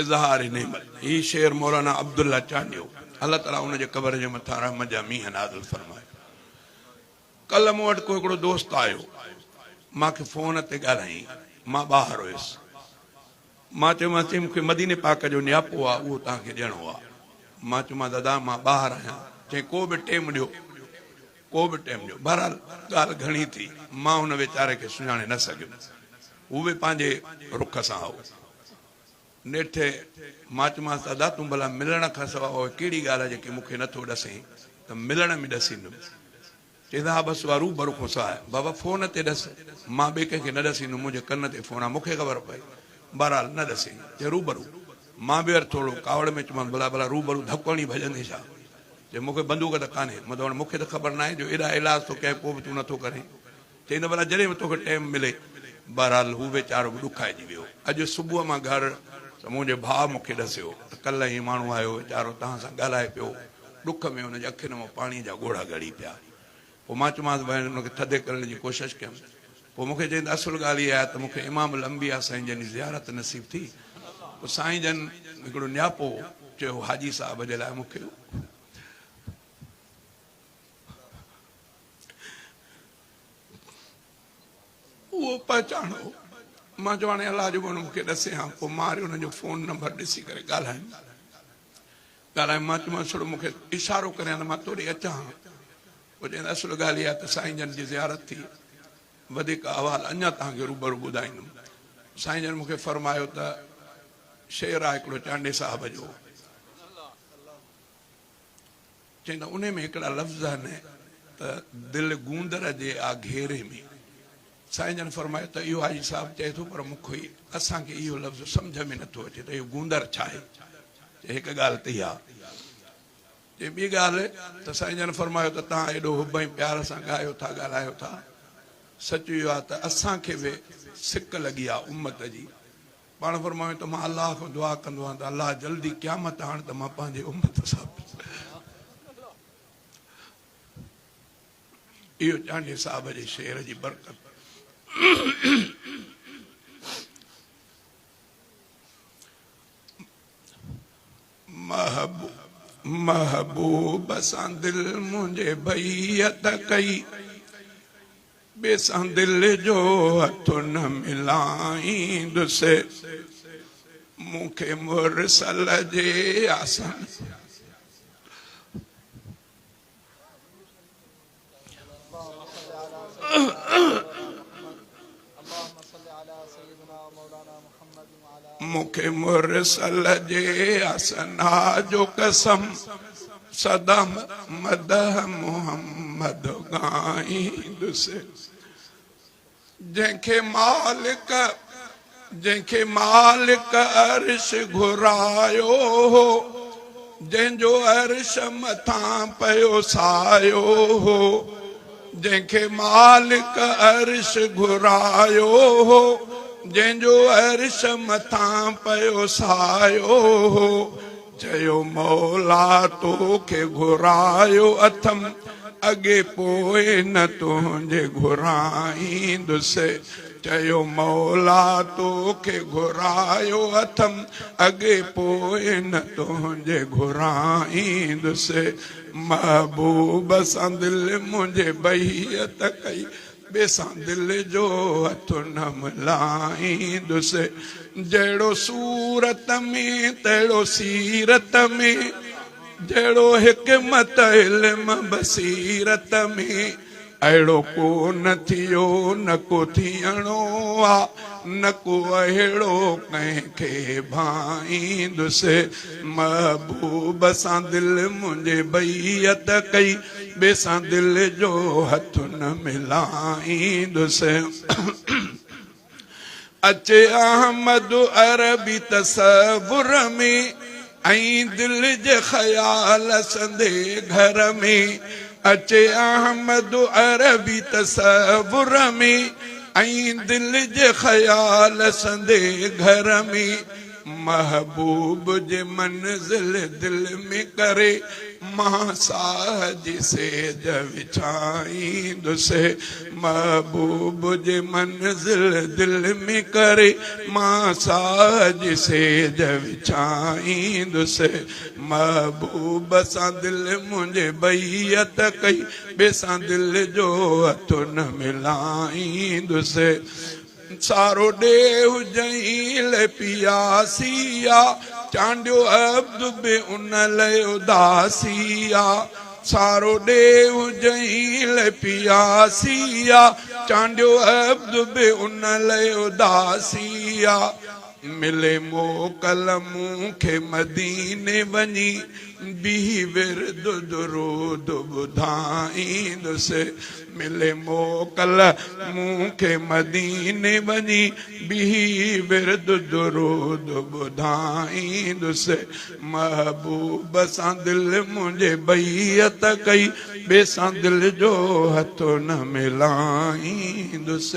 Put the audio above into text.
اظهار نعمت، هي شعر مولانا عبدالله چانڊيو، الله تعاليٰ ان جي قبر جي مٿان رحمت جا مينهن نازل فرمائي. ڪلهه مون وٽ ڪو هڪڙو دوست آيو، مان کي فون تي ڳالهائين، مان ٻاهر هيس. مان چيومانس، چي مون کي مديني پاڪ جو نياپو آ، اهو توهان کي ڏيڻو آ. مان چيومانس، دادا مان ٻاهر آهيان. چيائين، ڪو به ٽيم ڏيو، ڪو به ٽيم ڏيو. بهرحال ڳالهه گهڻي ٿي، مان ان ويچاري کي سڃاڻي نه سگهيم. هو به پنهنجي رخ سان هو. نيٺ مان چيومانس ته ادا تون ڀلا ملڻ کان سواء اها ڪهڙي ڳالهه آهي جيڪي مون کي نٿو ڏسين ته ملڻ ۾ ڏسيندم. چيس ها بس اها روبرو کان سواء. بابا فون تي ڏس، مان ٻئي ڪنهن کي نه ڏسيندم، منهنجي ڪن تي فون آهي مون کي خبر پئي. بهرحال نه ڏسين. چي روبرو. مان به وري ٿورو ڪاوڙ ۾ چيومانس ڀلا ڀلا روبرو ڌڪ هڻي ڀڄندين ڇا؟ چي مون کي بندوق ته ڪانهي. مطلب هاڻي مون کي ته خبر ناهي جو ايڏا ايلاز ٿو ڪيان پوء به تون نٿو ڪرين. چيائين ته ڀلا جڏهن به توکي ٽيم ملي. بهرحال هو ويچارو به ڏکائجي ويو. اڄ صبح مان گهر ته منهنجي ڀاء مون کي ڏسيو ته ڪلهه هي ماڻهو آيو ويچارو توهان سان ڳالهائي پيو. ڏک ۾ هن جي اکين مان پاڻيء جا ڳوڙها ڳڙي پيا. پوء مان چيومانس ڀائي هن کي ٿڌي ڪرڻ جي ڪوشش ڪيم. پوء مون کي چيائين ته اصل ڳالهه اها آهي ته مون کي امام الانبياء سائين جن جي زيارت نصيب ٿي. پوء سائين جن هڪڙو نياپو چيو حاجي صاحب جي لاء مون کي. اهو پهچاڻو مان چيو هاڻي الله جو بڻ مون کي ڏسي ها پوء مان وري ان جو فون نمبر ڏسي ڪري ڳالهايم ڳالهايم مان چيومانس ٿورو مون کي اشارو ڪريان ته مان توڏي اچان ها پوء چيائين اصل ڳالهه اها ته سائين جن جي زيارت ٿي وڌيڪ احوال اڃا توهان کي روبرو ٻڌائيندم سائين جن مون کي فرمايو ته شعر آهي هڪڙو چانڊيي صاحب جو چيائين ته انهي ۾ هڪڙا لفظ آهن ته دل گوندر جي آ گهيري ۾. سائين جن فرمايو ته اهو حاجي صاحب چئي ٿو پر مون کي اسان کي اهو لفظ سمجهه ۾ نٿو اچي ته اهو گوندر ڇا آهي؟ چي هڪ ڳالهه ته اها. چي ٻي ڳالهه ته سائين جن فرمايو ته توهان ايڏو حب ۽ پيار سان ڳايو ٿا ڳالهايو ٿا سچ اهو آهي ته اسان کي به سڪ لڳي آهي امت جي پاڻ فرمايو ته مان الله کان دعا ڪندو آهيان ته الله جلدي قيامت آڻ ته مان پنهنجي امت سان اهو چانڊيي صاحب جي شعر جي برڪت محبوب سان دل منهنجي بيعت ڪئي ٻئي سان دل جو هٿ نه ملائيندس، مون کي مرسل جي آسن. مون کي مرسل جي آسنا جو قسم سدا مدح محمد ڳائيندس جنهن کي مالڪ جنهن کي مالڪ عرش گهرايو هو جنهن جو عرش مٿان پيو سايو هو جنهن کي مالڪ عرش گهرايو هو، جنهن جو عرش مٿان پيو سايو هو، چيو مولا توکي گهرايو اٿم، اڳي پوء نه تنهنجي گهرائيندس، چيو مولا توکي گهرايو اٿم، اڳي پوء نه تنهنجي گهرائيندس. محبوب سان دل منهنجي بيعت ڪئي، ٻئي سان دل جو هٿ نه ملائيندس. جهڙو صورت ۾ تهڙو سيرت ۾، جهڙو حڪمت علم بصيرت ۾، اهڙو ڪو نه ٿيو نه ڪو ٿيڻو آ، نه ڪو اهڙو ڪنهن کي ڀائيندس. محبوب سان دل منهنجي بيعت ڪئي، ٻئي سان دل جو هٿ نه ملائيندس. اچي احمد عربي تصور ۾، ۽ دل جي خيال سندي گهر ۾. اچي احمد عربي تصور ۾، ۽ دل جي خيال سندي گهر ۾. محبوب جي منزل دل ۾ ڪري مان ساهه جي سيج وڇائيندس. محبوب جي منزل دل ۾ ڪري مان ساهه جي سيج وڇائيندس. محبوب سان دل منهنجي بيعت ڪئي ٻئي سان دل جو هٿ نه ملائيندس. سارو ڏيهه جئين لئه پياسي آ، چانڊيو عبد به ان لئه اداسي آ. سارو ڏيهه جئين لئه پياسي آ، چانڊيو عبد به ان لئه اداسي آ. ملي موڪل مون کي مديني وڃي بيهي ورد درود ٻڌائيندس. ملي موڪل مون کي مديني وڃي بيهي ورد درود ٻڌائيندس. محبوب سان دل منهنجي بيعت ڪئي ٻئي سان دل جو هٿ نه ملائيندس.